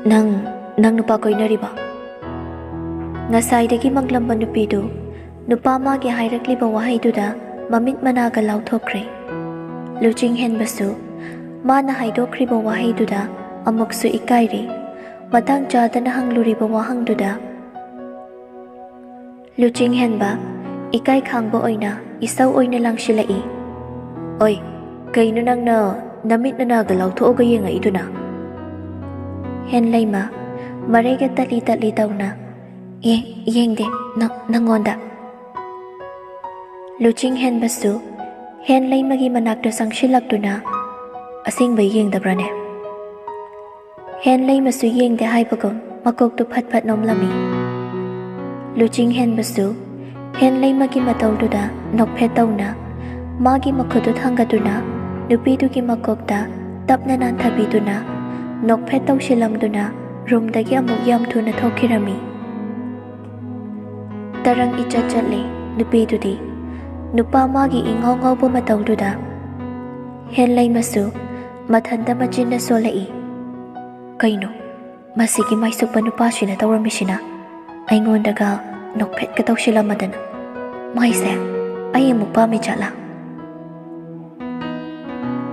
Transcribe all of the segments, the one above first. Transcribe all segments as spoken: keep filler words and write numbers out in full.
"ꯅꯪ, ꯅꯪ ꯅꯨꯄꯥ ꯀꯣꯏꯅꯔꯤꯕ?" ꯉꯁꯥꯏꯗꯒꯤ ꯃꯪꯂꯝꯕ ꯅꯨꯄꯤꯗꯨ ꯅꯨꯄꯥ ꯃꯥꯒꯤ ꯍꯥꯏꯔꯛꯂꯤꯕ ꯋꯥꯍꯩꯗꯨꯗ ꯃꯃꯤꯠ ꯃꯅꯥꯒ ꯂꯥꯎꯊꯣꯛꯈ꯭ꯔꯦ꯫ ꯂꯨꯆꯤꯡ ꯍꯦꯟꯕꯁꯨ ꯃꯥꯅ ꯍꯥꯏꯗꯣꯛꯈ꯭ꯔꯤꯕ ꯋꯥꯍꯩꯗꯨꯗ ꯑꯃꯨꯛꯁꯨ ꯏꯀꯥꯏꯔꯦ꯫ ꯃꯇꯥꯡ ꯆꯥꯗꯅ ꯍꯪꯂꯨꯔꯤꯕ ꯋꯥꯍꯪꯗꯨꯗ ꯂꯨꯆꯤꯡ ꯍꯦꯟꯕ ꯏꯀꯥꯏ ꯈꯥꯡꯕ ꯑꯣꯏꯅ ꯏꯁꯧ ꯑꯣꯏꯅ ꯂꯪꯁꯤꯜꯂꯛꯏ꯫ "ꯑꯣꯏ, ꯀꯩꯅꯣ ꯅꯪꯅ ꯅꯃꯤꯠ ꯅꯅꯥꯒ ꯂꯥꯎꯊꯣꯛꯑꯒ ꯌꯦꯡꯉꯛꯏꯗꯨꯅ?" ꯍꯦꯟꯂꯩꯃ ꯃꯔꯩꯒ ꯇꯠꯂꯤ ꯇꯠꯂꯤ ꯇꯧꯅ, "ꯌꯦꯡ-, ꯌꯦꯡꯗꯦ, ꯅ-, ꯅꯪꯉꯣꯟꯗ꯫" ꯂꯨꯆꯤꯡ ꯍꯦꯟꯕꯁꯨ ꯍꯦꯟꯂꯩꯃꯒꯤ ꯃꯅꯥꯛꯇ ꯆꯪꯁꯤꯜꯂꯛꯇꯨꯅ, "ꯑꯁꯦꯡꯕꯩ ꯌꯦꯡꯗꯕ꯭ꯔꯥꯅꯦ?" ꯍꯦꯟꯂꯩꯃꯁꯨ ꯌꯦꯡꯗꯦ ꯍꯥꯏꯕꯒꯨꯝ ꯃꯀꯣꯛꯇꯨ ꯐꯠ ꯐꯠ ꯅꯣꯝꯂꯝꯃꯤ꯫ ꯂꯨꯆꯤꯡ ꯍꯦꯟꯕꯁꯨ ꯍꯦꯟꯂꯩꯃꯒꯤ ꯃꯇꯧꯗꯨꯗ ꯅꯣꯛꯐꯦꯠ ꯇꯧꯅ ꯃꯥꯒꯤ ꯃꯈꯨꯠꯇꯨ ꯊꯥꯡꯒꯠꯇꯨꯅ ꯅꯨꯄꯤꯗꯨꯒꯤ ꯃꯀꯣꯛꯇ ꯇꯞꯅ ꯅꯥꯟꯊꯕꯤꯗꯨꯅ ꯅꯣꯛꯐꯦꯠ ꯇꯧꯁꯤꯜꯂꯝꯗꯨꯅ ꯔꯨꯝꯗꯒꯤ ꯑꯃꯨꯛ ꯌꯥꯝ ꯊꯨꯅ ꯊꯣꯛꯈꯤꯔꯝꯃꯤ꯫ ꯇꯔꯪ ꯏꯆꯠ ꯆꯠꯂꯦ ꯅꯨꯄꯤꯗꯨꯗꯤ꯫ ꯅꯨꯄꯥ ꯃꯥꯒꯤ ꯏꯉꯥꯎ ꯉꯥꯎꯕ ꯃꯇꯧꯗꯨꯗ ꯍꯦꯟꯂꯩꯃꯁꯨ ꯃꯊꯟꯇ ꯃꯆꯤꯟꯅ ꯁꯣꯜꯂꯛꯏ꯫ "ꯀꯩꯅꯣ, ꯃꯁꯤꯒꯤ ꯃꯥꯏꯁꯨꯛꯄ ꯅꯨꯄꯥꯁꯤꯅ ꯇꯧꯔꯝꯃꯤꯁꯤꯅ? ꯑꯩꯉꯣꯟꯗꯒ ꯅꯣꯛꯐꯦꯠꯀ ꯇꯧꯁꯤꯜꯂꯝꯃꯗꯅ꯫ ꯃꯥꯏꯁꯦ ꯑꯩ ꯑꯃꯨꯛ ꯄꯥꯝꯃꯤ ꯖꯥꯠꯂꯥ?"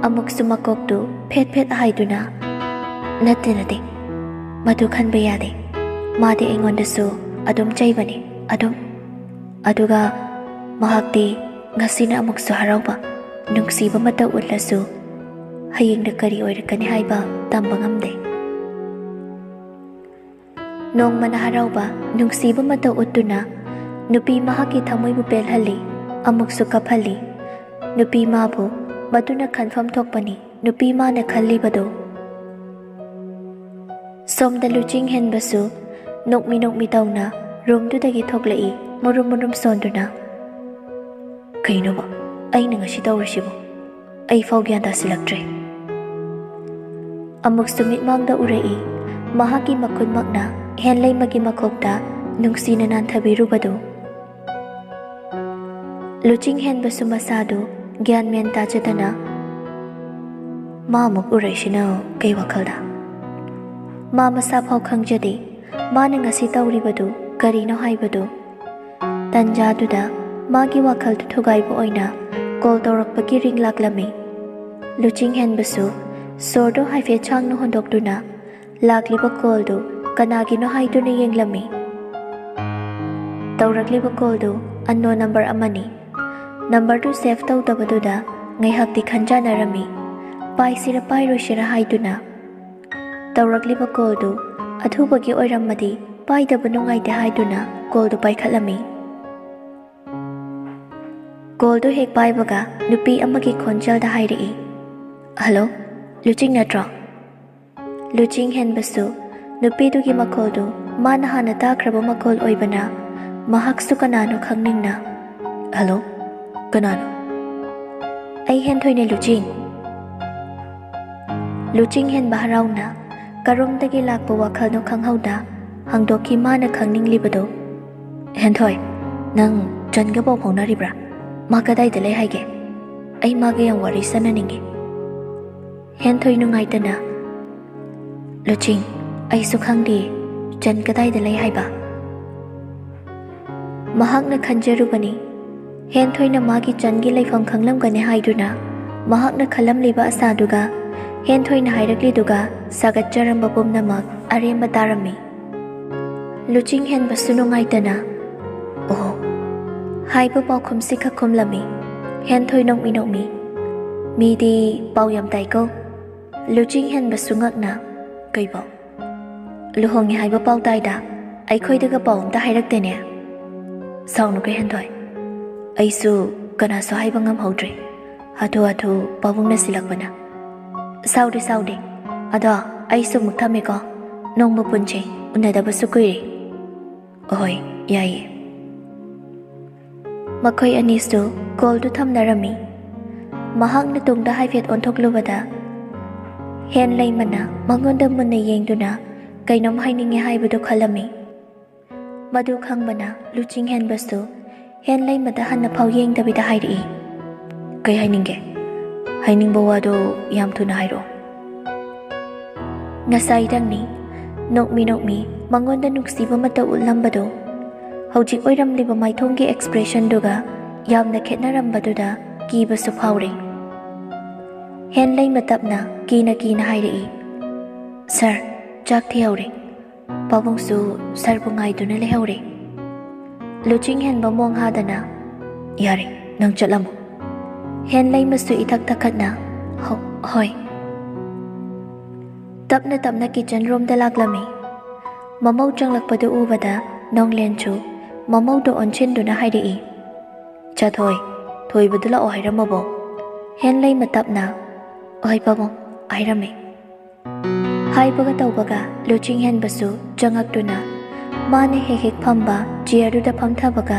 ꯑꯃꯨꯛꯁꯨ ꯃꯀꯣꯛꯇꯨ ꯐꯦꯠ ꯐꯦꯠ ꯍꯥꯏꯗꯨꯅ, "ꯅꯠꯇꯦ, ꯅꯠꯇꯦ, ꯃꯗꯨ ꯈꯟꯕ ꯌꯥꯗꯦ꯫ ꯃꯥꯗꯤ ꯑꯩꯉꯣꯟꯗꯁꯨ ꯑꯗꯨꯝ ꯆꯩꯕꯅꯤ, ꯑꯗꯨꯝ꯫ ꯑꯗꯨꯒ ꯃꯍꯥꯛꯇꯤ ꯉꯁꯤꯅ ꯑꯃꯨꯛꯁꯨ ꯍꯔꯥꯎꯕ, ꯅꯨꯡꯁꯤꯕ ꯃꯇꯧ ꯎꯠꯂꯁꯨ, ꯍꯌꯦꯡꯅ ꯀꯔꯤ ꯑꯣꯏꯔꯛꯀꯅꯤ ꯍꯥꯏꯕ ꯇꯝꯕ ꯉꯝꯗꯦ꯫" ꯅꯣꯡꯃꯅ ꯍꯔꯥꯎꯕ, ꯅꯨꯡꯁꯤꯕ ꯃꯇꯧ ꯎꯠꯇꯨꯅ ꯅꯨꯄꯤ ꯃꯍꯥꯛꯀꯤ ꯊꯃꯣꯏꯕꯨ ꯄꯦꯜꯍꯜꯂꯤ, ꯑꯃꯨꯛꯁꯨ ꯀꯞꯍꯜꯂꯤ꯫ ꯅꯨꯄꯤ ꯃꯥꯕꯨ ꯃꯗꯨꯅ ꯈꯟꯐꯝ ꯊꯣꯛꯄꯅꯤ, ꯅꯨꯄꯤ ꯃꯥꯅ ꯈꯜꯂꯤꯕꯗꯨ꯫ ꯁꯣꯝꯗ ꯂꯨꯆꯤꯡ ꯍꯦꯟꯕꯁꯨ ꯅꯣꯛꯃꯤ ꯅꯣꯛꯃꯤ ꯇꯧꯅ ꯔꯨꯝꯗꯨꯗꯒꯤ ꯊꯣꯛꯂꯛꯏ, ꯃꯨꯔꯨꯝ ꯃꯨꯔꯨꯝ ꯁꯣꯟꯗꯨꯅ꯫ "ꯀꯩꯅꯣꯕ ꯑꯩꯅ ꯉꯁꯤ ꯇꯧꯔꯤꯁꯤꯕꯨ? ꯑꯩ ꯐꯥꯎ ꯒ꯭ꯌꯥꯟ ꯇꯥꯁꯤꯜꯂꯛꯇ꯭ꯔꯦ꯫" ꯑꯃꯨꯛꯁꯨ ꯃꯤꯠꯃꯥꯡꯗ ꯎꯔꯛꯏ, ꯃꯍꯥꯛꯀꯤ ꯃꯈꯨꯠꯃꯛꯅ ꯍꯦꯟꯂꯩꯃꯒꯤ ꯃꯀꯣꯛꯇ ꯅꯨꯡꯁꯤꯅ ꯅꯥꯟꯊꯕꯤꯔꯨꯕꯗꯨ꯫ ꯂꯨꯆꯤꯡ ꯍꯦꯟꯕꯁꯨ ꯃꯁꯥꯗꯨ ꯒ꯭ꯌꯥꯟ ꯃꯦꯟ ꯇꯥꯖꯗꯅ, "ꯃꯥ ꯑꯃꯨꯛ ꯎꯔꯛꯏꯁꯤꯅ ꯀꯩ ꯋꯥꯈꯜꯗ?" ꯃꯥ ꯃꯁꯥ ꯐꯥꯎ ꯈꯪꯖꯗꯦ ꯃꯥꯅ ꯉꯁꯤ ꯇꯧꯔꯤꯕꯗꯨ ꯀꯔꯤꯅꯣ ꯍꯥꯏꯕꯗꯨ꯫ ꯇꯟꯖꯥꯗꯨꯗ ꯃꯥꯒꯤ ꯋꯥꯈꯜꯗꯨ ꯊꯨꯒꯥꯏꯕ ꯑꯣꯏꯅ ꯀꯣꯜ ꯇꯧꯔꯛꯄꯒꯤ ꯔꯤꯡ ꯂꯥꯛꯂꯝꯃꯤ꯫ ꯂꯨꯆꯤꯡ ꯍꯦꯟꯕꯁꯨ ꯁꯣꯔꯗꯨ ꯍꯥꯏꯐꯦꯠ ꯁꯥꯡꯅ ꯍꯣꯟꯗꯣꯛꯇꯨꯅ ꯂꯥꯛꯂꯤꯕ ꯀꯣꯜꯗꯨ ꯀꯅꯥꯒꯤꯅꯣ ꯍꯥꯏꯗꯨꯅ ꯌꯦꯡꯂꯝꯃꯤ꯫ ꯇꯧꯔꯛꯂꯤꯕ ꯀꯣꯜꯗꯨ ꯑꯟꯅꯣꯟ ꯅꯝꯕꯔ ꯑꯃꯅꯤ꯫ ꯅꯝꯕꯔꯗꯨ ꯁꯦꯚ ꯇꯧꯗꯕꯗꯨꯗ ꯉꯥꯏꯍꯥꯛꯇꯤ ꯈꯟꯖꯥꯟꯅꯔꯝꯃꯤ꯫ ꯄꯥꯏꯁꯤꯔ ꯄꯥꯏꯔꯣꯏꯁꯤꯔ ꯍꯥꯏꯗꯨꯅ꯫ ꯇꯧꯔꯛꯂꯤꯕ ꯀꯣꯜꯗꯨ ꯑꯊꯨꯕꯒꯤ ꯑꯣꯏꯔꯝꯃꯗꯤ ꯄꯥꯏꯗꯕ ꯅꯨꯡꯉꯥꯏꯇꯦ ꯍꯥꯏꯗꯨꯅ ꯀꯣꯜꯗꯨ ꯄꯥꯏꯈꯠꯂꯝꯃꯤ꯫ ꯀꯣꯜꯗꯨ ꯍꯦꯛ ꯄꯥꯏꯕꯒ ꯅꯨꯄꯤ ꯑꯃꯒꯤ ꯈꯣꯟꯖꯦꯜꯗ ꯍꯥꯏꯔꯛꯏ, "ꯍꯜꯂꯣ, ꯂꯨꯆꯤꯡ ꯅꯠꯇ꯭ꯔꯣ?" ꯂꯨꯆꯤꯡ ꯍꯦꯟꯕꯁꯨ ꯅꯨꯄꯤꯗꯨꯒꯤ ꯃꯈꯣꯜꯗꯨ ꯃꯥꯅ ꯍꯥꯟꯅ ꯇꯥꯈ꯭ꯔꯕ ꯃꯈꯣꯜ ꯑꯣꯏꯕꯅ ꯃꯍꯥꯛꯁꯨ ꯀꯅꯥꯅꯣ ꯈꯪꯅꯤꯡꯅ, "ꯍꯜꯂꯣ, ꯀꯅꯥꯅꯣ?" "ꯑꯩ ꯍꯦꯟꯊꯣꯏꯅꯦ ꯂꯨꯆꯤꯡ꯫" ꯂꯨꯆꯤꯡ ꯍꯦꯟꯕ ꯍꯔꯥꯎꯅ ꯀꯔꯣꯝꯗꯒꯤ ꯂꯥꯛꯄ ꯋꯥꯈꯜꯅꯣ ꯈꯪꯍꯧꯗ ꯍꯪꯗꯣꯛꯈꯤ ꯃꯥꯅ ꯈꯪꯅꯤꯡꯂꯤꯕꯗꯣ꯫ "ꯍꯦꯟꯊꯣꯏ, ꯅꯪ ꯆꯟꯒ ꯄꯥꯎ ꯐꯥꯎꯅꯔꯤꯕ꯭ꯔꯥ? ꯃꯥ ꯀꯗꯥꯏꯗ ꯂꯩ ꯍꯥꯏꯒꯦ? ꯑꯩ ꯃꯥꯒ ꯌꯥꯝ ꯋꯥꯔꯤ ꯁꯥꯟꯅꯅꯤꯡꯉꯤ꯫" ꯍꯦꯟꯊꯣꯏ ꯅꯨꯡꯉꯥꯏꯇꯅ, "ꯂꯨꯆꯤꯡ, ꯑꯩꯁꯨ ꯈꯪꯗꯦ ꯆꯟ ꯀꯗꯥꯏꯗ ꯂꯩ ꯍꯥꯏꯕ꯫" ꯃꯍꯥꯛꯅ ꯈꯟꯖꯔꯨꯕꯅꯤ ꯍꯦꯟꯊꯣꯏꯅ ꯃꯥꯒꯤ ꯆꯟꯒꯤ ꯂꯩꯐꯝ ꯈꯪꯂꯝꯒꯅꯤ ꯍꯥꯏꯗꯨꯅ꯫ ꯃꯍꯥꯛꯅ ꯈꯜꯂꯝꯂꯤꯕ ꯑꯁꯥꯗꯨꯒ ꯍꯦꯟꯊꯣꯏꯅ ꯍꯥꯏꯔꯛꯂꯤꯗꯨꯒ ꯁꯥꯒꯠꯆꯔꯝꯕ ꯄꯨꯝꯅꯃꯛ ꯑꯔꯦꯝꯕ ꯇꯥꯔꯝꯃꯤ꯫ ꯂꯨꯆꯤꯡ ꯍꯦꯟꯕꯁꯨ ꯅꯨꯡꯉꯥꯏꯇꯅ, "ꯑꯣꯍꯣ" ꯍꯥꯏꯕ ꯄꯥꯎꯈꯨꯝꯁꯤ ꯈꯛ ꯈꯨꯝꯂꯝꯃꯤ꯫ ꯍꯦꯟꯊꯣꯏ ꯅꯣꯛꯃꯤ ꯅꯣꯛꯃꯤ, "ꯃꯤꯗꯤ ꯄꯥꯎ ꯌꯥꯝ ꯇꯥꯏꯀꯣ꯫" ꯂꯨꯆꯤꯡ ꯍꯦꯟꯕꯁꯨ ꯉꯛꯅ, "ꯀꯩ ꯄꯥꯎ?" "ꯂꯨꯍꯣꯡꯉꯦ ꯍꯥꯏꯕ ꯄꯥꯎ ꯇꯥꯏꯗ, ꯑꯩꯈꯣꯏꯗꯒ ꯄꯥꯎ ꯑꯝꯇ ꯍꯥꯏꯔꯛꯇꯦꯅꯦ꯫" "ꯁꯥꯎꯅꯨ ꯀꯩ ꯍꯦꯟꯊꯣꯏ, ꯑꯩꯁꯨ ꯀꯅꯥꯁꯨ ꯍꯥꯏꯕ ꯉꯝꯍꯧꯗ꯭ꯔꯦ, ꯍꯥꯊꯨ ꯍꯥꯊꯨ ꯄꯥꯕꯨꯡꯅ ꯁꯤꯜꯂꯛꯄꯅ꯫" "ꯁꯥꯎꯗꯦ ꯁꯥꯎꯗꯦ, ꯑꯗꯣ ꯑꯩꯁꯨ ꯑꯃꯨꯛ ꯊꯝꯃꯦꯀꯣ, ꯅꯣꯡꯃ ꯄꯨꯟꯁꯦ, ꯎꯅꯗꯕꯁꯨ ꯀꯨꯏꯔꯦ꯫" "ꯑꯍꯣꯏ, ꯌꯥꯏꯌꯦ꯫" ꯃꯈꯣꯏ ꯑꯅꯤꯁꯨ ꯀꯣꯜꯗꯨ ꯊꯝꯅꯔꯝꯃꯤ꯫ ꯃꯍꯥꯛꯅ ꯇꯨꯡꯗ ꯍꯥꯏꯐꯦꯠ ꯑꯣꯟꯊꯣꯛꯂꯨꯕꯗ ꯍꯦꯟ ꯂꯩꯃꯅ ꯃꯉꯣꯟꯗ ꯃꯨꯟꯅ ꯌꯦꯡꯗꯨꯅ ꯀꯩꯅꯣꯝ ꯍꯥꯏꯅꯤꯡꯉꯦ ꯍꯥꯏꯕꯗꯨ ꯈꯜꯂꯝꯃꯤ꯫ ꯃꯗꯨ ꯈꯪꯕꯅ ꯂꯨꯆꯤꯡ ꯍꯦꯟꯕꯁꯨ ꯍꯦꯟ ꯂꯩꯃꯗ ꯍꯟꯅ ꯐꯥꯎ ꯌꯦꯡꯗꯕꯤꯗ ꯍꯥꯏꯔꯛꯏ, "ꯀꯩ ꯍꯥꯏꯅꯤꯡꯒꯦ? ꯍꯥꯏꯅꯤꯡꯕ ꯋꯥꯗꯣ ꯌꯥꯝ ꯊꯨꯅ ꯍꯥꯏꯔꯛꯑꯣ꯫" "ꯉꯁꯥꯏꯗꯪꯅꯤ ꯅꯣꯛꯃꯤ ꯅꯣꯛꯃꯤ ꯃꯉꯣꯟꯗ ꯅꯨꯡꯁꯤꯕ ꯃꯇꯧ ꯎꯠꯂꯝꯕꯗꯨ ꯍꯧꯖꯤꯛ ꯑꯣꯏꯔꯝꯂꯤꯕ ꯃꯥꯏꯊꯣꯡꯒꯤ expressionꯗꯨꯒ ꯌꯥꯝꯅ ꯈꯦꯠꯅꯔꯝꯕꯗꯨꯗ ꯀꯤꯕꯁꯨ ꯐꯥꯎꯔꯦ꯫ ꯍꯦꯟꯂꯩꯃ ꯇꯞꯅ ꯀꯤꯅ ꯀꯤꯅ ꯍꯥꯏꯔꯛꯏ, "ꯁꯥꯔ, ꯆꯥꯛ ꯊꯤꯍꯧꯔꯦ꯫ ꯄꯥꯕꯨꯡꯁꯨ ꯁꯥꯔꯕꯨ ꯉꯥꯏꯗꯨꯅ ꯂꯩꯍꯧꯔꯦ꯫" ꯂꯨꯆꯤꯡ ꯍꯦꯟꯕ ꯃꯣꯡ ꯍꯥꯗꯅ, "ꯌꯥꯔꯦ, ꯅꯪ ꯆꯠꯂꯝꯃꯣ꯫" ꯍꯦꯟꯂꯩꯃꯁꯨ ꯏꯊꯛ ꯊꯛꯈꯠꯅ, "ꯍꯣ-, ꯍꯣꯏ꯫" ꯇꯞꯅ ꯇꯞꯅ kitchen roomꯗ ꯂꯥꯛꯂꯝꯃꯤ꯫ ꯃꯃꯧ ꯆꯪꯂꯛꯄꯗꯨ ꯎꯕꯗ ꯅꯣꯡꯂꯦꯟꯁꯨ ꯃꯃꯧꯗ ꯑꯣꯟꯁꯤꯟꯗꯨꯅ ꯍꯥꯏꯔꯛꯏ, "ꯆꯥꯊꯣꯏ, ꯊꯣꯏꯕꯗꯨ ꯂꯥꯛꯑꯣ ꯍꯥꯏꯔꯝꯃꯕꯣ?" ꯍꯦꯟꯂꯩꯃ ꯇꯞꯅ, "ꯍꯣꯏ ꯄꯥꯕꯨꯡ, ꯍꯥꯏꯔꯝꯃꯦ꯫" ꯍꯥꯏꯕꯒ ꯇꯧꯕꯒ ꯂꯨꯆꯤꯡ ꯍꯦꯟꯕꯁꯨ ꯆꯪꯉꯛꯇꯨꯅ ꯃꯥꯅ ꯍꯦꯛ ꯍꯦꯛ ꯐꯝꯕ chairꯗꯨꯗ ꯐꯝꯊꯕꯒ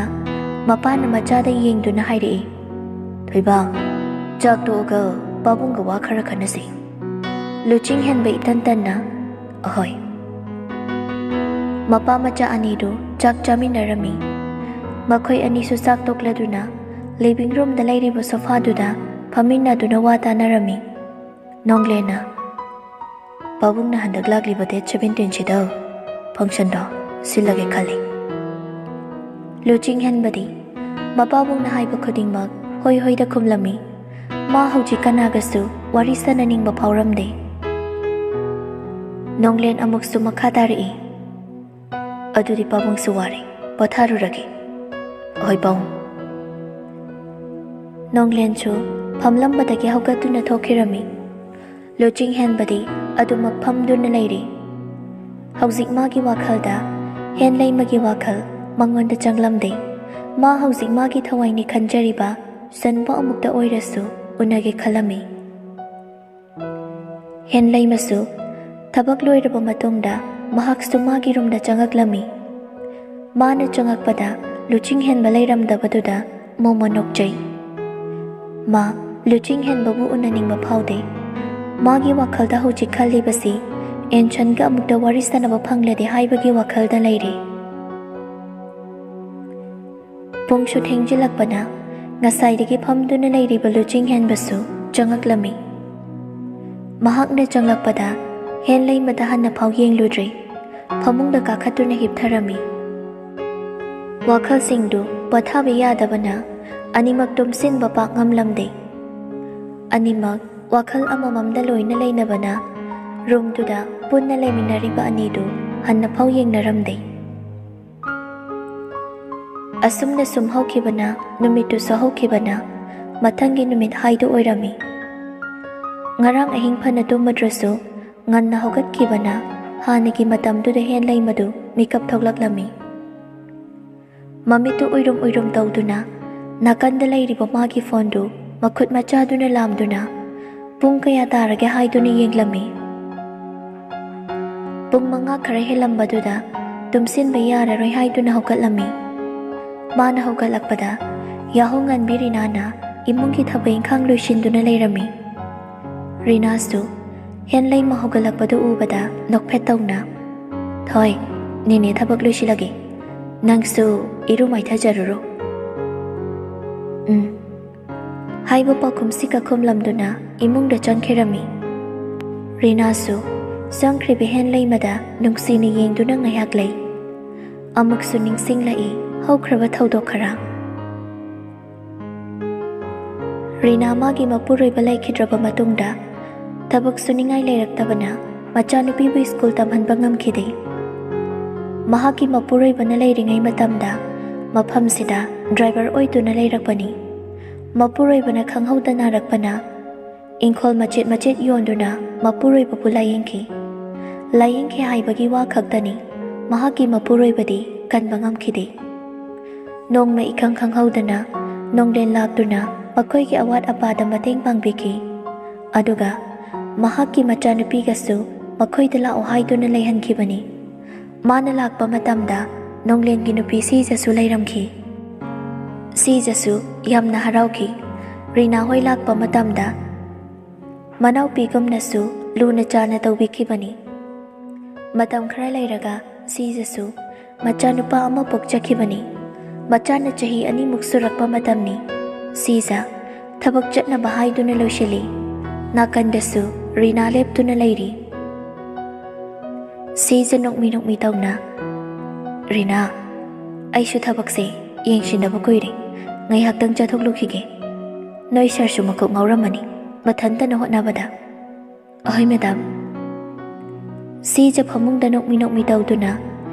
ꯃꯄꯥꯅ ꯃꯆꯥꯗ ꯌꯦꯡꯗꯨꯅ ꯍꯥꯏꯔꯛꯏ, "ꯊꯣꯏꯕ, ꯆꯥꯛ ꯇꯣꯛꯑꯒ ꯄꯥꯕꯨꯡꯒ ꯋꯥ ꯈꯔ ꯈꯟꯅꯁꯤ꯫" ꯂꯨꯆꯤꯡ ꯍꯦꯟꯕ ꯏꯇꯟ ꯇꯟꯅ, "ꯑꯍꯣꯏ꯫" ꯃꯄꯥ ꯃꯆꯥ ꯑꯅꯤꯗꯨ ꯆꯥꯛ ꯆꯥꯃꯤꯟꯅꯔꯝꯃꯤ꯫ ꯃꯈꯣꯏ ꯑꯅꯤꯁꯨ ꯆꯥꯛ ꯇꯣꯛꯂꯗꯨꯅ living roomꯗ ꯂꯩꯔꯤꯕ sofaꯗꯨꯗ ꯐꯝꯃꯤꯟꯅꯗꯨꯅ ꯋꯥ ꯇꯥꯅꯔꯝꯃꯤ꯫ ꯅꯣꯡꯂꯦꯟꯅ, "ꯄꯥꯕꯨꯡꯅ ꯍꯟꯗꯛ ꯂꯥꯛꯂꯤꯕ date seventeenꯁꯤꯗ functionꯗꯣ ꯁꯤꯜꯂꯒꯦ ꯈꯜꯂꯤ꯫" ꯂꯨꯆꯤꯡ ꯍꯦꯟꯕꯗꯤ ꯃꯄꯥꯕꯨꯡꯅ ꯍꯥꯏꯕ ꯈꯨꯗꯤꯡꯃꯛ ꯍꯣꯏ ꯍꯣꯏꯗ ꯈꯨꯝꯂꯝꯃꯤ꯫ ꯃꯥ ꯍꯧꯖꯤꯛ ꯀꯅꯥꯒꯁꯨ ꯋꯥꯔꯤ ꯁꯥꯟꯅꯅꯤꯡꯕ ꯐꯥꯎꯔꯝꯗꯦ꯫ ꯅꯣꯡꯂꯦꯟ ꯑꯃꯨꯛꯁꯨ ꯃꯈꯥ ꯇꯥꯔꯛꯏ, "ꯑꯗꯨꯗꯤ ꯄꯥꯕꯨꯡꯁꯨ ꯋꯥꯔꯦ, ꯄꯣꯊꯥꯔꯨꯔꯒꯦ꯫" "ꯍꯣꯏ ꯄꯥꯕꯨꯡ꯫" ꯅꯣꯡꯂꯦꯟꯁꯨ ꯐꯝꯂꯝꯕꯗꯒꯤ ꯍꯧꯒꯠꯇꯨꯅ ꯊꯣꯛꯈꯤꯔꯝꯃꯤ꯫ ꯂꯨꯆꯤꯡ ꯍꯦꯟꯕꯗꯤ ꯑꯗꯨꯃꯛ ꯐꯝꯗꯨꯅ ꯂꯩꯔꯤ꯫ ꯍꯧꯖꯤꯛ ꯃꯥꯒꯤ ꯋꯥꯈꯜꯗ ꯍꯦꯟꯂꯩꯃꯒꯤ ꯋꯥꯈꯜ ꯃꯉꯣꯟꯗ ꯆꯪꯂꯝꯗꯦ꯫ ꯃꯥ ꯍꯧꯖꯤꯛ ꯃꯥꯒꯤ ꯊꯋꯥꯏꯅꯤ ꯈꯟꯖꯔꯤꯕ ꯁꯟꯕꯨ ꯑꯃꯨꯛꯇ ꯑꯣꯏꯔꯁꯨ ꯎꯅꯒꯦ ꯈꯜꯂꯝꯃꯤ꯫ ꯍꯦꯟꯂꯩꯃꯁꯨ ꯊꯕꯛ ꯂꯣꯏꯔꯕ ꯃꯇꯨꯡꯗ ꯃꯍꯥꯛꯁꯨ ꯃꯥꯒꯤ roomꯗ ꯆꯪꯉꯛꯂꯝꯃꯤ꯫ ꯃꯥꯅ ꯆꯪꯉꯛꯄꯗ ꯂꯨꯆꯤꯡ ꯍꯦꯟꯕ ꯂꯩꯔꯝꯗꯕꯗꯨꯗ ꯃꯣꯃꯣ ꯅꯣꯛꯆꯩ꯫ ꯃꯥ ꯂꯨꯆꯤꯡ ꯍꯦꯟꯕꯕꯨ ꯎꯅꯅꯤꯡꯕ ꯐꯥꯎꯗꯦ꯫ ꯃꯥꯒꯤ ꯋꯥꯈꯜꯗ ꯍꯧꯖꯤꯛ ꯈꯜꯂꯤꯕꯁꯤ ꯑꯦꯟꯁꯟꯒ ꯑꯃꯨꯛꯇ ꯋꯥꯔꯤ ꯁꯥꯟꯅꯕ ꯐꯪꯂꯗꯤ ꯍꯥꯏꯕꯒꯤ ꯋꯥꯈꯜꯗ ꯂꯩꯔꯤ꯫ ꯄꯨꯡꯁꯨ ꯊꯦꯡꯖꯤꯜꯂꯛꯄꯅ ꯉꯁꯥꯏꯗꯒꯤ ꯐꯝꯗꯨꯅ ꯂꯩꯔꯤꯕ ꯂꯨꯆꯤꯡ ꯍꯦꯟꯕꯁꯨ ꯆꯪꯉꯛꯂꯝꯃꯤ꯫ ꯃꯍꯥꯛꯅ ꯆꯪꯂꯛꯄꯗ ꯍꯦꯟꯂꯩꯃꯗ ꯍꯟꯅ ꯐꯥꯎ ꯌꯦꯡꯂꯨꯗ꯭ꯔꯤ꯫ ꯐꯃꯨꯡꯗ ꯀꯥꯈꯠꯇꯨꯅ ꯍꯤꯞꯊꯔꯝꯃꯤ꯫ ꯋꯥꯈꯜꯁꯤꯡꯗꯨ ꯄꯣꯊꯥꯕ ꯌꯥꯗꯕꯅ ꯑꯅꯤꯃꯛ ꯇꯨꯝꯁꯤꯟꯕ ꯄꯥꯛ ꯉꯝꯂꯝꯗꯦ꯫ ꯑꯅꯤꯃꯛ ꯋꯥꯈꯜ ꯑꯃꯃꯝꯗ ꯂꯣꯏꯅ ꯂꯩꯅꯕꯅ ꯔꯨꯝꯗꯨꯗ ꯄꯨꯟꯅ ꯂꯩꯃꯤꯟꯅꯔꯤꯕ ꯑꯅꯤꯗꯨ ꯍꯟꯅꯐꯥꯎ ꯌꯦꯡꯅꯔꯝꯗꯦ꯫ ꯑꯁꯨꯝꯅ ꯁꯨꯝ ꯍꯧꯈꯤꯕꯅ ꯅꯨꯃꯤꯠꯇꯨꯁꯨ ꯍꯧꯈꯤꯕꯅ ꯃꯊꯪꯒꯤ ꯅꯨꯃꯤꯠ ꯍꯥꯏꯗꯨ ꯑꯣꯏꯔꯝꯃꯤ꯫ ꯉꯔꯥꯡ ꯑꯍꯤꯡ ꯐꯅ ꯇꯨꯝꯃꯗ꯭ꯔꯁꯨ ꯉꯟꯅ ꯍꯧꯒꯠꯈꯤꯕꯅ ꯍꯥꯟꯅꯒꯤ ꯃꯇꯝꯗꯨꯗ ꯍꯦꯟ ꯂꯩꯃꯗꯨ ꯃꯤꯀꯞ ꯊꯣꯛꯂꯛꯂꯝꯃꯤ꯫ ꯃꯃꯤꯠꯇꯨ ꯎꯏꯔꯨꯝ ꯎꯏꯔꯨꯝ ꯇꯧꯗꯨꯅ ꯅꯥꯀꯟꯗ ꯂꯩꯔꯤꯕ ꯃꯥꯒꯤ ꯐꯣꯟꯗꯨ ꯃꯈꯨꯠ ꯃꯆꯥꯗꯨꯅ ꯂꯥꯝꯗꯨꯅ ꯄꯨꯡ ꯀꯌꯥ ꯇꯥꯔꯒꯦ ꯍꯥꯏꯗꯨꯅ ꯌꯦꯡꯂꯝꯃꯤ꯫ ꯄꯨꯡ ꯃꯉꯥ ꯈꯔ ꯍꯦꯜꯂꯝꯕꯗꯨꯗ ꯇꯨꯝꯁꯤꯟꯕ ꯌꯥꯔꯔꯣꯏ ꯍꯥꯏꯗꯨꯅ ꯍꯧꯒꯠꯂꯝꯃꯤ꯫ ꯃꯥꯅ ꯍꯧꯒꯠꯂꯛꯄꯗ ꯌꯥꯍꯧ ꯉꯟꯕꯤ ꯔꯤꯅꯥꯅ ꯏꯃꯨꯡꯒꯤ ꯊꯕꯛ ꯏꯪꯈꯥꯡ ꯂꯣꯏꯁꯤꯟꯗꯨꯅ ꯂꯩꯔꯝꯃꯤ꯫ ꯔꯤꯅꯥꯁꯨ ꯍꯦꯟ ꯂꯩꯃ ꯍꯧꯒꯠꯂꯛꯄꯗꯨ ꯎꯕꯗ ꯅꯣꯛꯐꯦꯠ ꯇꯧꯅ, "ꯊꯣꯏ, ꯅꯦꯅꯦ ꯊꯕꯛ ꯂꯣꯏꯁꯤꯜꯂꯒꯦ꯫ ꯅꯪꯁꯨ ꯏꯔꯨ ꯃꯥꯏꯊꯖꯔꯨꯔꯣ꯫" "ꯎꯝ" ꯍꯥꯏꯕ ꯄꯥꯎꯈꯨꯝꯁꯤ ꯀꯈꯨꯝꯂꯝꯗꯨꯅ ꯏꯃꯨꯡꯗ ꯆꯪꯈꯤꯔꯝꯃꯤ꯫ ꯔꯤꯅꯥꯁꯨ ꯆꯪꯈ꯭ꯔꯤꯕ ꯍꯦꯟ ꯂꯩꯃꯗ ꯅꯨꯡꯁꯤꯅ ꯌꯦꯡꯗꯨꯅ ꯉꯥꯏꯍꯥꯛ ꯂꯩ꯫ ꯑꯃꯨꯛꯁꯨ ꯅꯤꯡꯁꯤꯡꯂꯛꯏ ꯍꯧꯈ꯭ꯔꯕ ꯊꯧꯗꯣꯛ ꯈꯔ꯫ ꯔꯤꯅꯥ ꯃꯥꯒꯤ ꯃꯄꯨꯔꯣꯏꯕ ꯂꯩꯈꯤꯗ꯭ꯔꯕ ꯃꯇꯨꯡꯗ ꯊꯕꯛ ꯁꯨꯅꯤꯡꯉꯥꯏ ꯂꯩꯔꯛꯇꯕꯅ ꯃꯆꯥꯅꯨꯄꯤꯕꯨ ꯁ꯭ꯀꯨꯜ ꯇꯝꯍꯟꯕ ꯉꯝꯈꯤꯗꯦ꯫ ꯃꯍꯥꯛꯀꯤ ꯃꯄꯨꯔꯣꯏꯕꯅ ꯂꯩꯔꯤꯉꯩ ꯃꯇꯝꯗ ꯃꯐꯝꯁꯤꯗ ꯗ꯭ꯔꯥꯏꯚꯔ ꯑꯣꯏꯗꯨꯅ ꯂꯩꯔꯛꯄꯅꯤ꯫ ꯃꯄꯨꯔꯣꯏꯕꯅ ꯈꯪꯍꯧꯗ ꯅꯥꯔꯛꯄꯅ ꯏꯪꯈꯣꯜ ꯃꯆꯦꯠ ꯃꯆꯦꯠ ꯌꯣꯟꯗꯨꯅ ꯃꯄꯨꯔꯣꯏꯕꯕꯨ ꯂꯥꯌꯦꯡꯈꯤ꯫ ꯂꯥꯌꯦꯡꯈꯤ ꯍꯥꯏꯕꯒꯤ ꯋꯥ ꯈꯛꯇꯅꯤ, ꯃꯍꯥꯛꯀꯤ ꯃꯄꯨꯔꯣꯏꯕꯗꯤ ꯀꯟꯕ ꯉꯝꯈꯤꯗꯦ꯫ ꯅꯣꯡꯃ ꯏꯈꯪ ꯈꯪꯍꯧꯗꯅ ꯅꯣꯡꯂꯦꯟ ꯂꯥꯛꯇꯨꯅ ꯃꯈꯣꯏꯒꯤ ꯑꯋꯥꯠ ꯑꯄꯥꯗ ꯃꯇꯦꯡ ꯄꯥꯡꯕꯤꯈꯤ꯫ ꯑꯗꯨꯒ ꯃꯍꯥꯛꯀꯤ ꯃꯆꯥꯅꯨꯄꯤꯒꯁꯨ ꯃꯈꯣꯏꯗ ꯂꯥꯛꯑꯣ ꯍꯥꯏꯗꯨꯅ ꯂꯩꯍꯟꯈꯤꯕꯅꯤ꯫ ꯃꯥꯅ ꯂꯥꯛꯄ ꯃꯇꯝꯗ ꯅꯣꯡꯂꯦꯟꯒꯤ ꯅꯨꯄꯤ ꯁꯤꯖꯁꯨ ꯂꯩꯔꯝꯈꯤ꯫ ꯁꯤꯖꯁꯨ ꯌꯥꯝꯅ ꯍꯔꯥꯎꯈꯤ꯫ ꯔꯤꯅꯥ ꯍꯣꯏ ꯂꯥꯛꯄ ꯃꯇꯝꯗ ꯃꯅꯥꯎꯄꯤꯒꯨꯝꯅꯁꯨ ꯂꯨꯅ ꯆꯥꯅ ꯇꯧꯕꯤꯈꯤꯕꯅꯤ꯫ ꯃꯇꯝ ꯈꯔ ꯂꯩꯔꯒ ꯁꯤꯖꯁꯨ ꯃꯆꯥꯅꯨꯄꯥ ꯑꯃ ꯄꯣꯛꯆꯈꯤꯕꯅꯤ꯫ ꯃꯆꯥꯅ ꯆꯍꯤ ꯑꯅꯤꯃꯨꯛ ꯁꯨꯔꯛꯄ ꯃꯇꯝꯅꯤ꯫ ꯁꯤꯖ ꯊꯕꯛ ꯆꯠꯅꯕ ꯍꯥꯏꯗꯨꯅ ꯂꯣꯏꯁꯤꯜꯂꯤ꯫ ꯅꯥꯀꯟꯗꯁꯨ ꯔꯤꯅꯥ ꯂꯦꯞꯇꯨꯅ ꯂꯩꯔꯤ꯫ ꯁꯤꯖ ꯅꯣꯛꯃꯤ ꯅꯣꯛꯃꯤ ꯇꯧꯅ, "ꯔꯤꯅꯥ, ꯑꯩꯁꯨ ꯊꯕꯛꯁꯦ ꯌꯦꯡꯁꯤꯟꯗꯕ ꯀꯨꯏꯔꯦ, ꯉꯥꯏꯍꯥꯛꯇꯪ ꯆꯠꯊꯣꯛꯂꯨꯈꯤꯒꯦ꯫ ꯅꯣꯏ ꯁꯥꯔꯁꯨ ꯃꯀꯣꯛ ꯉꯥꯎꯔꯝꯃꯅꯤ ꯃꯊꯟꯇꯅ ꯍꯣꯠꯅꯕꯗ꯫" "ꯑꯍꯣꯏ ꯃꯦꯗꯥꯝ꯫" ꯁꯤꯖ ꯐꯃꯨꯡꯗ ꯅꯣꯛꯃꯤ ꯅꯣꯛꯃꯤ ꯇꯧꯗꯨꯅ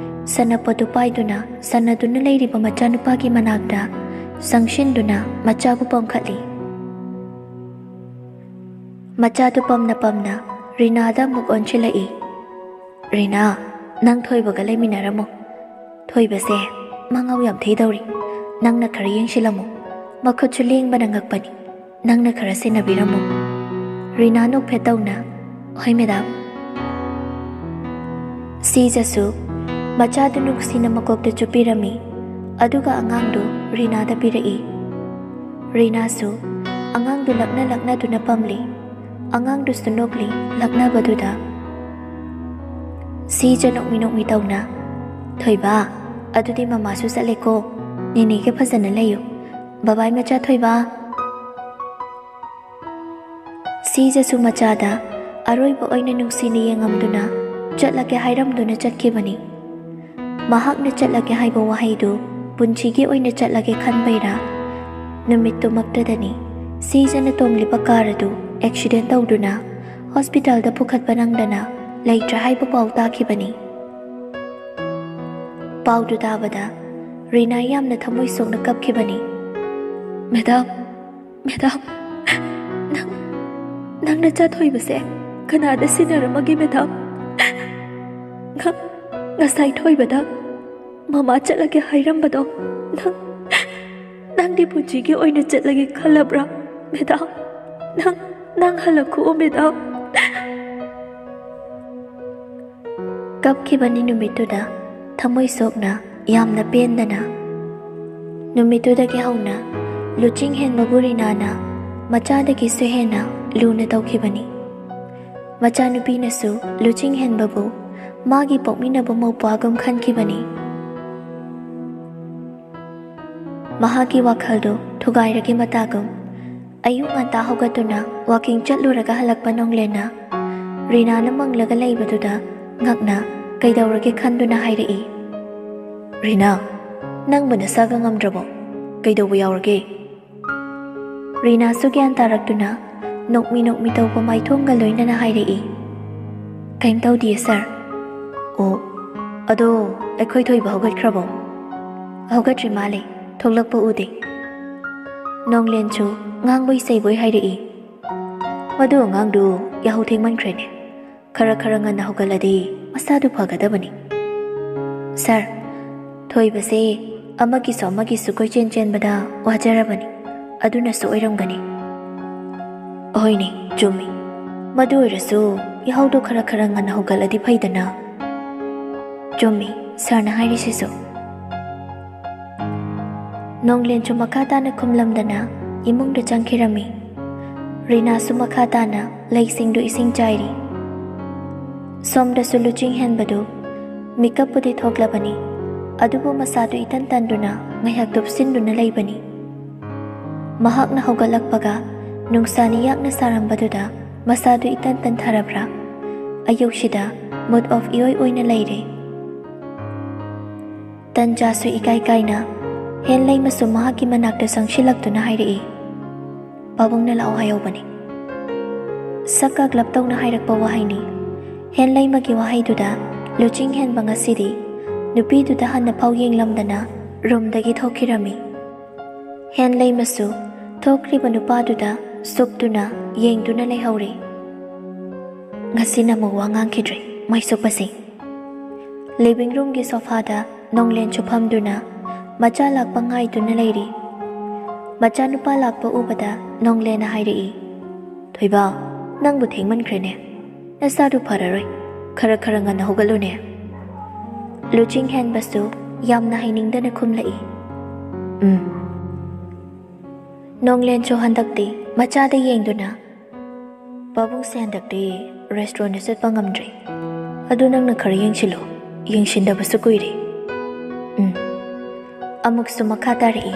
ꯁꯅꯄꯣꯠꯇꯨ ꯄꯥꯏꯗꯨꯅ ꯁꯅꯗꯨꯅ ꯂꯩꯔꯤꯕ ꯃꯆꯥꯅꯨꯄꯥꯒꯤ ꯃꯅꯥꯛꯇ ꯆꯪꯁꯤꯟꯗꯨꯅ ꯃꯆꯥꯕꯨ ꯄꯝꯈꯠꯂꯤ꯫ ꯃꯆꯥꯗꯨ ꯄꯝꯅ ꯄꯝꯅ ꯔꯤꯅꯥꯗ ꯑꯃꯨꯛ ꯑꯣꯟꯁꯤꯜꯂꯛꯏ꯫ "ꯔꯤꯅꯥ, ꯅꯪ ꯊꯣꯏꯕꯒ ꯂꯩꯃꯤꯟꯅꯔꯝꯃꯣ꯫ ꯊꯣꯏꯕꯁꯦ ꯃꯉꯥꯎ ꯌꯥꯝ ꯊꯤꯗꯧꯔꯤ꯫ ꯅꯪꯅ ꯈꯔ ꯌꯦꯡꯁꯤꯜꯂꯝꯃꯨ꯫ ꯃꯈꯨꯠꯁꯨ ꯂꯦꯡꯕꯅ ꯉꯛꯄꯅꯤ꯫ ꯅꯪꯅ ꯈꯔ ꯁꯦꯟꯅꯕꯤꯔꯝꯃꯨ꯫" ꯔꯤꯅꯥ ꯅꯣꯛꯐꯦꯠ ꯇꯧꯅ, "ꯍꯣꯏ ꯃꯦꯗꯥꯝ꯫" ꯁꯤꯖꯁꯨ ꯃꯆꯥꯗꯨ ꯅꯨꯡꯁꯤꯅ ꯃꯀꯣꯛꯇ ꯆꯨꯞꯄꯤꯔꯝꯃꯤ, ꯑꯗꯨꯒ ꯑꯉꯥꯡꯗꯨ ꯔꯤꯅꯥꯗ ꯄꯤꯔꯛꯏ꯫ ꯔꯤꯅꯥꯁꯨ ꯑꯉꯥꯡꯗꯨ ꯂꯛꯅ ꯂꯛꯅꯗꯨꯅ ꯄꯝꯂꯤ꯫ ꯑꯉꯥꯡꯗꯨꯁꯨ ꯅꯣꯛꯂꯤ ꯂꯛꯅꯕꯗꯨꯗ꯫ ꯁꯤꯖ ꯅꯣꯛꯃꯤ ꯅꯣꯛꯃꯤ ꯇꯧꯅ, "ꯊꯣꯏꯕ, ꯑꯗꯨꯗꯤ ꯃꯃꯥꯁꯨ ꯆꯠꯂꯦꯀꯣ꯫ ꯅꯦꯅꯦꯒ ꯐꯖꯅ ꯂꯩꯌꯨ꯫ ꯕꯕꯥꯏ ꯃꯆꯥ ꯊꯣꯏꯕ꯫" ꯁꯤꯖꯁꯨ ꯃꯆꯥꯗ ꯑꯔꯣꯏꯕ ꯑꯣꯏꯅ ꯅꯨꯡꯁꯤꯅ ꯌꯦꯡꯉꯝꯗꯨꯅ ꯆꯠꯂꯒꯦ ꯍꯥꯏꯔꯝꯗꯨꯅ ꯆꯠꯈꯤꯕꯅꯤ꯫ ꯃꯍꯥꯛꯅ ꯆꯠꯂꯒꯦ ꯍꯥꯏꯕ ꯋꯥꯍꯩꯗꯨ ꯄꯨꯟꯁꯤꯒꯤ ꯑꯣꯏꯅ ꯆꯠꯂꯒꯦ ꯈꯟꯕꯩꯔꯥ, ꯅꯨꯃꯤꯠꯇꯨꯃꯛꯇꯗꯅꯤ ꯁꯤꯖꯅ ꯇꯣꯡꯂꯤꯕ ꯀꯥꯔ ꯑꯗꯨ ꯑꯦꯛꯁꯤꯗꯦꯟ ꯇꯧꯗꯨꯅ ꯍꯣꯁꯄꯤꯇꯥꯜꯗ ꯄꯨꯈꯠꯄ ꯅꯪꯗꯅ ꯂꯩꯇ꯭ꯔꯦ ꯍꯥꯏꯕ ꯄꯥꯎ ꯇꯥꯈꯤꯕꯅꯤ꯫ ꯄꯥꯎꯗꯨ ꯇꯥꯕꯗ ꯔꯤꯅꯥ ꯌꯥꯝꯅ ꯊꯃꯣꯏ ꯁꯣꯛꯅ ꯀꯞꯈꯤꯕꯅꯤ꯫ "ꯃꯦꯗꯥꯝ, ꯃꯦꯗꯥꯝ, ꯅꯪ, ꯅꯪ ꯅꯆꯥ ꯊꯣꯏꯕꯁꯦ ꯀꯅꯥꯗ ꯁꯤꯟꯅꯔꯝꯃꯒꯦ ꯃꯦꯗꯥꯝ? ꯉ-, ꯉꯁꯥꯏ ꯊꯣꯏꯕꯗ ꯃꯃꯥ ꯆꯠꯂꯒꯦ ꯍꯥꯏꯔꯝꯕꯗꯣ ꯅꯪ, ꯅꯪꯗꯤ ꯄꯨꯟꯁꯤꯒꯤ ꯑꯣꯏꯅ ꯆꯠꯂꯒꯦ ꯈꯜꯂꯕ꯭ꯔꯥ ꯃꯦꯗꯥꯝ? ꯅꯪ, ꯅꯪ ꯍꯜꯂꯛꯈꯣ ꯃꯦꯗꯥꯝ꯫" ꯀꯞꯈꯤꯕꯅꯤ ꯅꯨꯃꯤꯠꯇꯨꯗ ꯊꯃꯣꯏ ꯁꯣꯛꯅ, ꯌꯥꯝꯅ ꯄꯦꯟꯗꯅ꯫ ꯅꯨꯃꯤꯠꯇꯨꯗꯒꯤ ꯍꯧꯅ ꯂꯨꯆꯤꯡ ꯍꯦꯟꯕꯕꯨ ꯔꯤꯅꯥꯅ ꯃꯆꯥꯗꯒꯤꯁꯨ ꯍꯦꯟꯅ ꯂꯨꯅ ꯇꯧꯈꯤꯕꯅꯤ꯫ ꯃꯆꯥꯅꯨꯄꯤꯅꯁꯨ ꯂꯨꯆꯤꯡ ꯍꯦꯟꯕꯕꯨ ꯃꯥꯒꯤ ꯄꯣꯛꯃꯤꯟꯅꯕ ꯃꯧꯄ꯭ꯋꯥꯒꯨꯝ ꯈꯟꯈꯤꯕꯅꯤ꯫ ꯃꯍꯥꯛꯀꯤ ꯋꯥꯈꯜꯗꯨ ꯊꯨꯒꯥꯏꯔꯒꯦ ꯃꯇꯥꯒꯨꯝ꯫ ꯑꯌꯨꯛ ꯉꯟꯇꯥ ꯍꯧꯒꯠꯇꯨꯅ ꯋꯥꯀꯤꯡ ꯆꯠꯂꯨꯔꯒ ꯍꯜꯂꯛꯄ ꯅꯣꯡꯂꯦꯟꯅ ꯔꯤꯅꯥꯅ ꯃꯪꯂꯒ ꯂꯩꯕꯗꯨꯗ ꯉꯛꯅ ꯀꯩꯗꯧꯔꯒꯦ ꯈꯟꯗꯨꯅ ꯍꯥꯏꯔꯛꯏ, "ꯔꯤꯅꯥ, ꯅꯪꯕꯨ ꯅꯁꯥꯒ ꯉꯝꯗ꯭ꯔꯕꯣ? ꯀꯩꯗꯧꯕ ꯌꯥꯎꯔꯒꯦ?" ꯔꯤꯅꯥꯁꯨ ꯒ꯭ꯌꯥꯟ ꯇꯥꯔꯛꯇꯨꯅ ꯅꯣꯛꯃꯤ ꯅꯣꯛꯃꯤ ꯇꯧꯕ ꯃꯥꯏꯊꯣꯡꯒ ꯂꯣꯏꯅꯅ ꯍꯥꯏꯔꯛꯏ, "ꯀꯩꯝ ꯇꯧꯗꯤꯌꯦ ꯁꯥꯔ꯫ ꯑꯣ, ꯑꯗꯣ ꯑꯩꯈꯣꯏ ꯊꯣꯏꯕ ꯍꯧꯒꯠꯈ꯭ꯔꯕꯣ?" "ꯍꯧꯒꯠꯇ꯭ꯔꯤ ꯃꯥꯜꯂꯦ, ꯊꯣꯛꯂꯛꯄ ꯎꯗꯦ꯫" ꯅꯣꯡꯂꯦꯟꯁꯨ ꯉꯥꯡꯕꯣꯏ ꯆꯩꯕꯣꯏ ꯍꯥꯏꯔꯛꯏ, "ꯃꯗꯨ ꯑꯉꯥꯡꯗꯨ ꯌꯥꯍꯧ ꯊꯦꯡꯃꯟꯈ꯭ꯔꯦꯅꯦ꯫ ꯈꯔ ꯈꯔ ꯉꯟꯅ ꯍꯧꯒꯠꯂꯗꯤ ꯃꯁꯥꯗꯨ ꯐꯒꯗꯕꯅꯤ꯫" "ꯁꯥꯔ, ꯊꯣꯏꯕꯁꯦ ꯑꯃꯒꯤꯁꯨ ꯑꯃꯒꯤꯁꯨ ꯀꯣꯏꯆꯦꯟ ꯆꯦꯟꯕꯗ ꯋꯥꯖꯔꯕꯅꯤ, ꯑꯗꯨꯅꯁꯨ ꯑꯣꯏꯔꯝꯒꯅꯤ꯫" "ꯑꯍꯣꯏꯅꯦ, ꯆꯨꯝꯃꯤ꯫ ꯃꯗꯨ ꯑꯣꯏꯔꯁꯨ ꯌꯥꯍꯧꯗꯣ ꯈꯔ ꯈꯔ ꯉꯟꯅ ꯍꯧꯒꯠꯂꯗꯤ ꯐꯩꯗꯅ꯫" "ꯆꯨꯝꯃꯤ ꯁꯥꯔꯅ ꯍꯥꯏꯔꯤꯁꯤꯁꯨ꯫" ꯅꯣꯡꯂꯦꯟꯁꯨ ꯃꯈꯥ ꯇꯥꯅ ꯈꯨꯝꯂꯝꯗꯅ ꯏꯃꯨꯡꯗ ꯆꯪꯈꯤꯔꯝꯃꯤ꯫ ꯔꯤꯅꯥꯁꯨ ꯃꯈꯥ ꯇꯥꯅ ꯂꯩꯁꯤꯡꯗꯨ ꯏꯁꯤꯡ ꯆꯥꯏꯔꯤ꯫ ꯁꯣꯝꯗꯁꯨ ꯂꯨꯆꯤꯡ ꯍꯦꯟꯕꯗꯨ ꯃꯤꯀꯞꯄꯨꯗꯤ ꯊꯣꯛꯂꯕꯅꯤ, ꯑꯗꯨꯕꯨ ꯃꯁꯥꯗꯨ ꯏꯇꯟ ꯇꯟꯗꯨꯅ ꯉꯥꯏꯍꯥꯛ ꯇꯨꯞꯁꯤꯟꯗꯨꯅ ꯂꯩꯕꯅꯤ꯫ ꯃꯍꯥꯛꯅ ꯍꯧꯒꯠꯂꯛꯄꯒ ꯅꯨꯡꯁꯥ ꯅꯤꯌꯥꯛꯅ ꯁꯥꯔꯝꯕꯗꯨꯗ ꯃꯁꯥꯗꯨ ꯏꯇꯟ ꯇꯟꯊꯔꯕ꯭ꯔꯥ? ꯑꯌꯨꯛꯁꯤꯗ mood off ꯏꯑꯣꯏ ꯑꯣꯏꯅ ꯂꯩꯔꯦ꯫ ꯇꯟꯖꯥꯁꯨ ꯏꯀꯥꯏ ꯀꯥꯏꯅ ꯍꯦꯟꯂꯩꯃꯁꯨ ꯃꯍꯥꯛꯀꯤ ꯃꯅꯥꯛꯇ ꯆꯪꯁꯤꯜꯂꯛꯇꯨꯅ ꯍꯥꯏꯔꯛꯏ, "ꯄꯥꯕꯨꯡꯅ ꯂꯥꯛꯑꯣ ꯍꯥꯏꯍꯧꯕꯅꯤ꯫" ꯁꯛ ꯀꯥꯛꯂꯞ ꯇꯧꯅ ꯍꯥꯏꯔꯛꯄ ꯋꯥꯍꯩꯅꯤ꯫ ꯍꯦꯟꯂꯩꯃꯒꯤ ꯋꯥꯍꯩꯗꯨꯗ ꯂꯨꯆꯤꯡ ꯍꯦꯟꯕ ꯉꯁꯤꯗꯤ ꯅꯨꯄꯤꯗꯨꯗ ꯍꯟꯅ ꯐꯥꯎ ꯌꯦꯡꯂꯝꯗꯅ ꯔꯨꯝꯗꯒꯤ ꯊꯣꯛꯈꯤꯔꯝꯃꯤ꯫ ꯍꯦꯟꯂꯩꯃꯁꯨ ꯊꯣꯛꯈ꯭ꯔꯤꯕ ꯅꯨꯄꯥꯗꯨꯗ ꯁꯨꯛꯇꯨꯅ ꯌꯦꯡꯗꯨꯅ ꯂꯩꯍꯧꯔꯦ꯫ ꯉꯁꯤꯅ ꯑꯃꯨꯛ ꯋꯥ ꯉꯥꯡꯈꯤꯗ꯭ꯔꯦ ꯃꯩꯁꯨꯛꯄꯁꯤ꯫ ꯂꯤꯚꯤꯡ ꯔꯨꯝꯒꯤ ꯁꯣꯐꯥꯗ ꯅꯣꯡꯂꯦꯟꯁꯨ ꯐꯝꯗꯨꯅ ꯃꯆꯥ ꯂꯥꯛꯄ ꯉꯥꯏꯗꯨꯅ ꯂꯩꯔꯤ꯫ ꯃꯆꯥꯅꯨꯄꯥ ꯂꯥꯛꯄ ꯎꯕꯗ ꯅꯣꯡꯂꯦꯟꯅ ꯍꯥꯏꯔꯛꯏ, "ꯊꯣꯏꯕ, ꯅꯪꯕꯨ ꯊꯦꯡꯃꯟꯈ꯭ꯔꯦꯅꯦ꯫ ꯅꯁꯥꯗꯨ ꯐꯔꯔꯣꯏ꯫ ꯈꯔ ꯈꯔ ꯉꯟꯅ ꯍꯧꯒꯠꯂꯨꯅꯦ꯫" ꯂꯨꯆꯤꯡ ꯍꯦꯟꯕꯁꯨ ꯌꯥꯝꯅ ꯍꯩꯅꯤꯡꯗꯅ ꯈꯨꯝꯂꯛꯏ, "ꯎꯝ꯫" ꯅꯣꯡꯂꯦꯟꯁꯨ ꯍꯟꯗꯛꯇꯤ ꯃꯆꯥꯗ ꯌꯦꯡꯗꯨꯅ, "ꯄꯥꯕꯨꯡꯁꯦ ꯍꯟꯗꯛꯇꯤ ꯔꯦꯁꯇꯨꯔꯦꯟꯗ ꯆꯠꯄ ꯉꯝꯗ꯭ꯔꯦ꯫ ꯑꯗꯨ ꯅꯪꯅ ꯈꯔ ꯌꯦꯡꯁꯤꯜꯂꯣ, ꯌꯦꯡꯁꯤꯟꯗꯕꯁꯨ ꯀꯨꯏꯔꯦ꯫" "ꯎꯝ꯫" ꯑꯃꯨꯛꯁꯨ ꯃꯈꯥ ꯇꯥꯔꯛꯏ,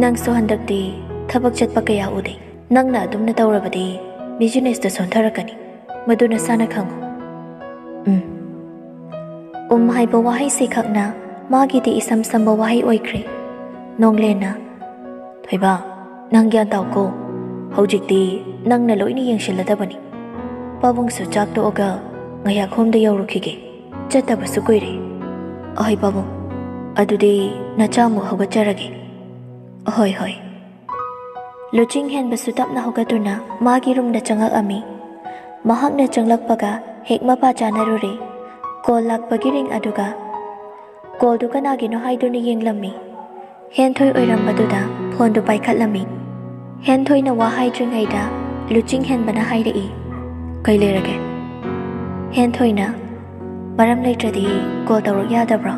"ꯅꯪꯁꯨ ꯍꯟꯗꯛꯇꯤ ꯊꯕꯛ ꯆꯠꯄ ꯀꯌꯥ ꯎꯗꯦ꯫ ꯅꯪꯅ ꯑꯗꯨꯝꯅ ꯇꯧꯔꯕꯗꯤ ꯕꯤꯖꯤꯅꯦꯁꯇ ꯁꯣꯟꯊꯔꯛꯀꯅꯤ꯫ ꯃꯗꯨ ꯅꯁꯥꯅ ꯈꯪꯉꯨ꯫" ꯎꯝ꯫ ꯎꯝ ꯍꯥꯏꯕ ꯋꯥꯍꯩꯁꯤ ꯈꯛꯅ ꯃꯥꯒꯤꯗꯤ ꯏꯁꯝ ꯁꯝꯕ ꯋꯥꯍꯩ ꯑꯣꯏꯈ꯭ꯔꯦ꯫ ꯅꯣꯡꯂꯦꯟꯅ, "ꯊꯣꯏꯕ, ꯅꯪ ꯒ꯭ꯌꯥꯟ ꯇꯥꯎꯀꯣ꯫ ꯍꯧꯖꯤꯛꯇꯤ ꯅꯪꯅ ꯂꯣꯏꯅ ꯌꯦꯡꯁꯤꯜꯂꯗꯕꯅꯤ꯫ ꯄꯥꯕꯨꯡꯁꯨ ꯆꯥꯛ ꯇꯣꯛꯑꯒ ꯉꯥꯏꯍꯥꯛ ꯍꯣꯝꯗ ꯌꯧꯔꯨꯈꯤꯒꯦ꯫ ꯆꯠꯇꯕꯁꯨ ꯀꯨꯏꯔꯦ꯫ ꯑꯍꯣꯏ ꯄꯥꯕꯨꯡ, ꯑꯗꯨꯗꯤ ꯅꯆꯥ ꯑꯃꯨꯛ ꯍꯧꯒꯠꯆꯔꯒꯦ꯫" "ꯑꯍꯣꯏ, ꯍꯣꯏ꯫" ꯂꯨꯆꯤꯡ ꯍꯦꯟꯕꯁꯨ ꯇꯞꯅ ꯍꯧꯒꯠꯇꯨꯅ ꯃꯥꯒꯤ ꯔꯨꯝꯗ ꯆꯪꯂꯛꯂꯝꯃꯤ꯫ ꯃꯍꯥꯛꯅ ꯆꯪꯂꯛꯄꯒ ꯍꯦꯛ ꯃꯄꯥ ꯆꯥꯅꯔꯨꯔꯦ꯫ ꯀꯣꯜ ꯂꯥꯛꯄꯒꯤ ꯔꯤꯡ ꯑꯗꯨꯒ ꯀꯣꯜꯗꯨ ꯀꯅꯥꯒꯤꯅꯣ ꯍꯥꯏꯗꯨꯅ ꯌꯦꯡꯂꯝꯃꯤ꯫ ꯍꯦꯟꯊꯣꯏ ꯑꯣꯏꯔꯝꯕꯗꯨꯗ ꯐꯣꯟꯗꯨ ꯄꯥꯏꯈꯠꯂꯝꯃꯤ꯫ ꯍꯦꯟꯊꯣꯏꯅ ꯋꯥ ꯍꯥꯏꯗ꯭ꯔꯤꯉꯩꯗ ꯂꯨꯆꯤꯡ ꯍꯦꯟꯕꯅ ꯍꯥꯏꯔꯛꯏ, "ꯀꯩ ꯂꯩꯔꯒꯦ?" ꯍꯦꯟꯊꯣꯏꯅ, "ꯃꯔꯝ ꯂꯩꯇ꯭ꯔꯗꯤ ꯀꯣꯜ ꯇꯧꯔꯛ ꯌꯥꯗꯕ꯭ꯔꯣ?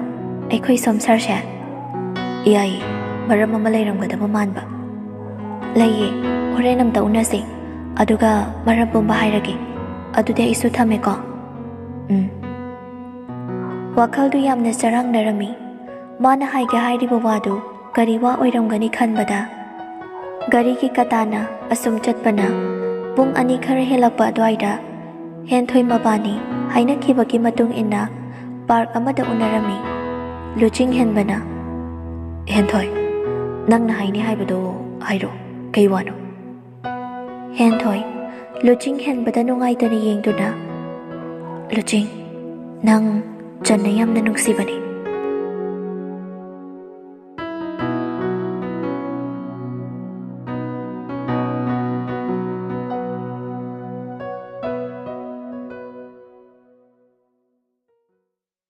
ꯑꯩꯈꯣꯏ ꯁꯣꯝ ꯁꯥꯔꯁꯦ?" "ꯌꯥꯏꯌꯦ, ꯃꯔꯝ ꯑꯃ ꯂꯩꯔꯝꯒꯗꯕ ꯃꯥꯟꯕ꯫" "ꯂꯩꯌꯦ, ꯍꯣꯔꯦꯟ ꯑꯝꯇ ꯎꯅꯁꯦ, ꯑꯗꯨꯒ ꯃꯔꯝ ꯄꯨꯝꯕ ꯍꯥꯏꯔꯒꯦ꯫ ꯑꯗꯨꯗꯤ ꯑꯩꯁꯨ ꯊꯝꯃꯦꯀꯣ꯫" "ꯎꯝ꯫" ꯋꯥꯈꯜꯗꯨ ꯌꯥꯝꯅ ꯆꯔꯥꯡꯅꯔꯝꯃꯤ꯫ ꯃꯥꯅ ꯍꯥꯏꯒꯦ ꯍꯥꯏꯔꯤꯕ ꯋꯥꯗꯨ ꯀꯔꯤ ꯋꯥ ꯑꯣꯏꯔꯝꯒꯅꯤ ꯈꯟꯕꯗ, ꯒꯥꯔꯤꯒꯤ ꯀꯇꯥꯅ ꯑꯁꯨꯝ ꯆꯠꯄꯅ ꯄꯨꯡ ꯑꯅꯤ ꯈꯔ ꯍꯦꯜꯂꯛꯄ ꯑꯗꯨꯋꯥꯏꯗ ꯍꯦꯟꯊꯣꯏ ꯃꯕꯥꯅꯤ ꯍꯥꯏꯅꯈꯤꯕꯒꯤ ꯃꯇꯨꯡ ꯏꯟꯅ ꯄꯥꯔꯛ ꯑꯃꯗ ꯎꯅꯔꯝꯃꯤ꯫ ꯂꯨꯆꯤꯡ ꯍꯦꯟꯕꯅ, "ꯍꯦꯟꯊꯣꯏ, ꯅꯪꯅ ꯍꯥꯏꯅꯤ ꯍꯥꯏꯕꯗꯣ ꯍꯥꯏꯔꯣ, ꯀꯩ ꯋꯥꯅꯣ?" ꯍꯦꯟꯊꯣꯏ, ꯂꯨꯆꯤꯡ ꯍꯦꯟꯕꯗ ꯅꯨꯡꯉꯥꯏꯇꯅ ꯌꯦꯡꯗꯨꯅ, "ꯂꯨꯆꯤꯡ, ꯅꯪ ꯆꯟꯅ ꯌꯥꯝꯅ ꯅꯨꯡꯁꯤꯕꯅꯤ꯫